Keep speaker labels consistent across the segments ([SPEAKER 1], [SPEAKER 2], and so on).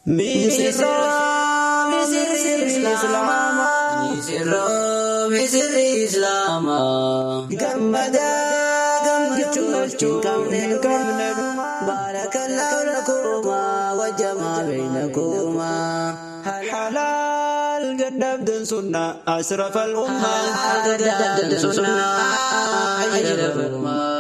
[SPEAKER 1] Misirroo misirri Islaamaa.
[SPEAKER 2] Misirroo misirri Islaamaa.
[SPEAKER 1] Gammadaa gammachuu hin qabne dhuma. Baarakallahu lakumaa wajjamaa beeynakumaa.
[SPEAKER 3] Halaal gadhabdan sunna asrafa al-ummaa.
[SPEAKER 2] Halaal gadhabdan sunna asrafa al-ummaa.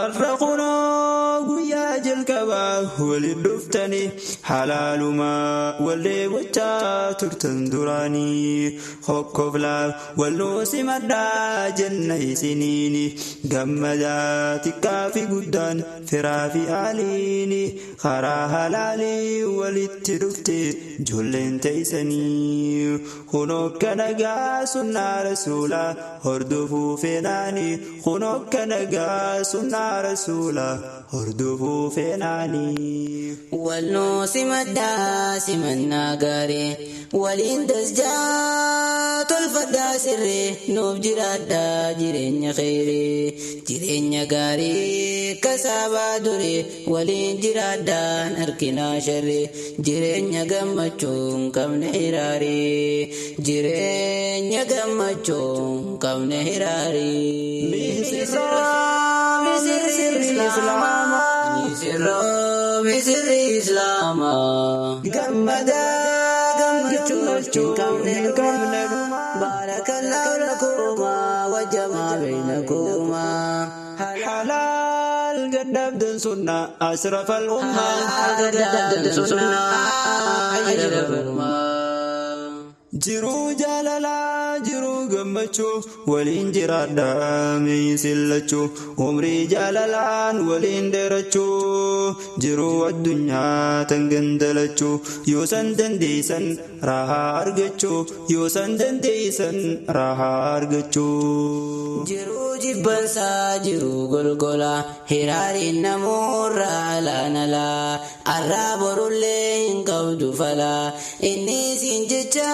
[SPEAKER 3] Arra kunoo guyyaa jalqabaa waliin dhuftanii halaalumaa wallee gochaa turtan duraanii hokkoflaa walloo simadhaa jenna isiniini gammadaa xiqqaa fi guddaan firaa fi aaliini karaa halaalii walitti dhufte ijoolleen teessanii kunoo kanagaa sunnaa rasuulaa hordofuu feenaanii kunoo kanagaa sunnaa rasuula hordofuu feenaanii.
[SPEAKER 2] Walnuu simadhaa simannaa gaarii waliin tasjaa tolfadhaa sirrii nuuf jiraadhaa jireenya kheyrii jireenya gaarii kasaabaa durii waliin jiraadhaan harkinaa sharrii jireenya gammachuu hin qabne hiraarii jireenya gammachuu hin qabne hiraarii.
[SPEAKER 1] Misirroo misirri Islaamaa.
[SPEAKER 2] Misirroo misirri Islaamaa.
[SPEAKER 1] Gammadaa gammachuu hin qabne dhuma. Baarakallahu lakumaa wajjamaa beeynakumaa.
[SPEAKER 3] Halaal gadhabdan sunna asrafa al-ummaa.
[SPEAKER 2] Halaal gadhabdan sunna asrafa al-ummaa.
[SPEAKER 3] Jiruu jaalalaa jiruu gammachuu waliin jiraadhaa miisillachuu umrii jaalalaan waliin dheerachuu jiruu addunyaa tan gandalachuu yoo san dandeessan raahaa argachuu yoo san dandeessan raahaa argachuu.
[SPEAKER 2] Jiruu jibbansaa jiruu golgola hiraariin namoorraa alaanalaa arraa borullee hin qabdu falaa inni siin jecha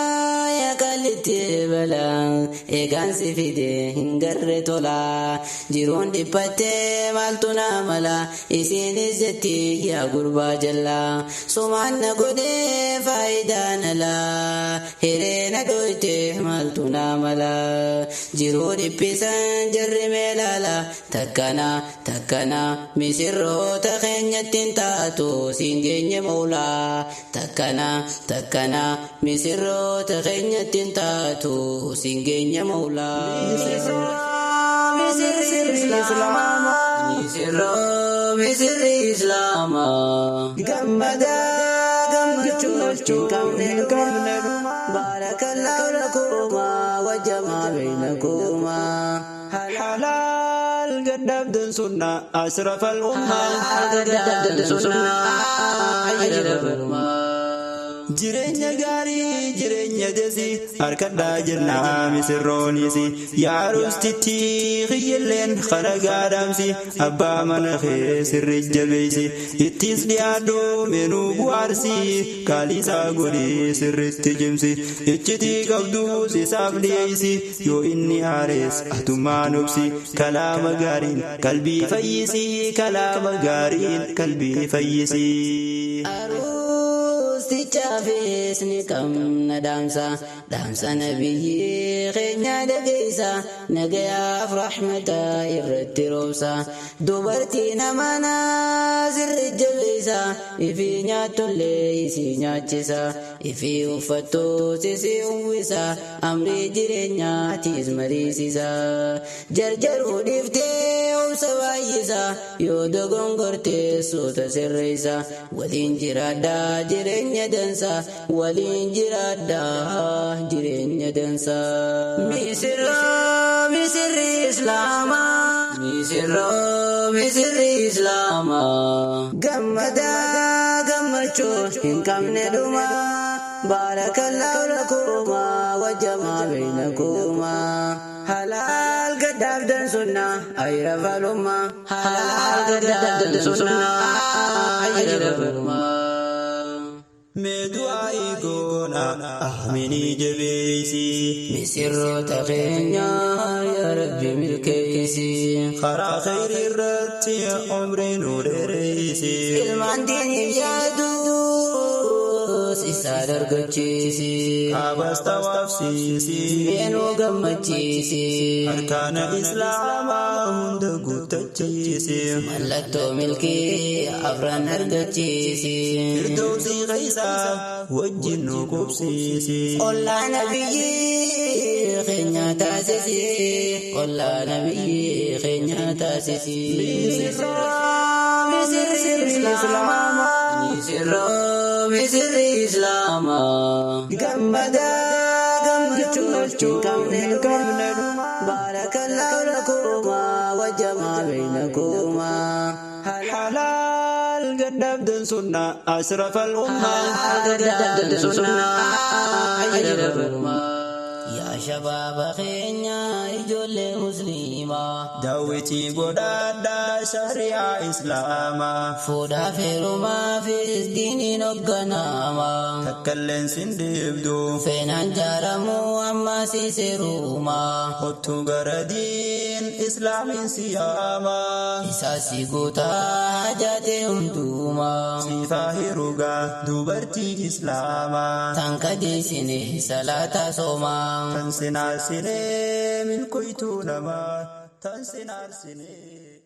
[SPEAKER 2] yaaqallitti balaa eegaan si fide hin garre tolaa jiruun dhiphattee maaltu naa mala isiinis jetti yaa gurbaa jallaa sumaan na godhee faayidaan alaa hireena dhoyte maaltu naa mala jiruu dhiphisan jarri meelaala takkana takkana misirroota keenyatti hin taatu siin geenye moolaa takkana takkana misirroota keenyatti hin taatu siin geenye moolaa.
[SPEAKER 1] Misirroo misirri Islaamaa.
[SPEAKER 2] Misirroo misirri Islaamaa.
[SPEAKER 1] Gammadaa gammachuu hin qabne dhuma. Baarakallahu lakumaa wajjamaa beeynakumaa.
[SPEAKER 3] Halaal gadhabdan sunna asrafa al-ummaa.
[SPEAKER 2] Halaal gadhabdan sunna asrafa al-ummaa.
[SPEAKER 3] Jireenya gaarii jireenya desi harkadhaa jennaa misirroonisi yaarustitti kiyyilleen kana gaadhaamsi abbaa mana kee sirri jabeeysi ittis dhiyaadhu menuu bu'aarsi kaalisaa godhii sirritti cimsi iccitii qabduus isaaf dhiyeeysi yoo inni aarees atumaan obsi kalaama gaariin qalbii fayyisi kalaama gaariin qalbii fayyisi.
[SPEAKER 2] Aruustichaafis ni qabna dhaamsa dhaamsa nabiyyi keenya dhageessa nagayaaf rahmata irratti roobsa dubartiin amanaa sirri jabeessa ifii nyaattullee isii nyaachisa ifii uffattus isii uwwisa amrii jireenyaatiis mariisisa jarjaruu dhiiftee obsa baay'isa yoo dogongortee suuta sirreessa waliin jiraadhaa jireenya dansa waliin jiraadhaa jireenya dansa. Misirroo misirri Islaamaa. Misirroo misirri Islaamaa.
[SPEAKER 1] Gammadaa gammachuu hin qabne dhuma. Baarakallahu lakumaa wajjamaa beeynakumaa. Halaal gadhaabdan sunna ayrafa lummaa.
[SPEAKER 2] Halaal gadhabdan sunna asrafa al-ummaa.
[SPEAKER 3] Mee du'aayi goona ahminii jabeeysi.
[SPEAKER 2] Misirroota keenya yaa Rabbi milkeessi.
[SPEAKER 3] Karaa khayrii irratti umrii nu dheereysi.
[SPEAKER 2] Ilmaan diiniif yaadu Isaa dargachiisi.
[SPEAKER 3] Kaabas tawaafsiisi.
[SPEAKER 2] Meenuu gammachiisi.
[SPEAKER 3] Arkaana Islaamaa hunda guuttachiisi.
[SPEAKER 2] Mallattoo milkii afran argachiisi.
[SPEAKER 3] Firdawsii keessaa wajjin nu qubsiisi.
[SPEAKER 2] Ollaa nabiyyi keenya taasisi. Ollaa nabiyyi keenya taasisi. Misirri Islaamaa. Misirroo misirri Islaamaa.
[SPEAKER 1] Gammadaa gammachuu hin qabne dhuma. Baarakallahu lakumaa wajjamaa beeynakumaa.
[SPEAKER 3] Halaal gadhabdan sunna ashrafal ummaa.
[SPEAKER 2] Yaa shabaaba keenya ijoollee musliimaa.
[SPEAKER 3] Daawwitii godhadhaa shari'aa Islaamaa.
[SPEAKER 2] Fuudhaa feerumaafis diiniin hoogganama.
[SPEAKER 3] Takkalleen sin deebdu.
[SPEAKER 2] Feenaan jaaramuu ammaa siseerumaa.
[SPEAKER 3] Hottu gara diin Islaamiin siyaamaa.
[SPEAKER 2] Isaa si guutaa hajaatee hundumaa.
[SPEAKER 3] Siifaa hirugaa dubartii Islaamaa.
[SPEAKER 2] Tan kajeessine salaataa soomaa.
[SPEAKER 3] Tan sinaarsinee milkoytuu namaa. Tan sinaarsinee.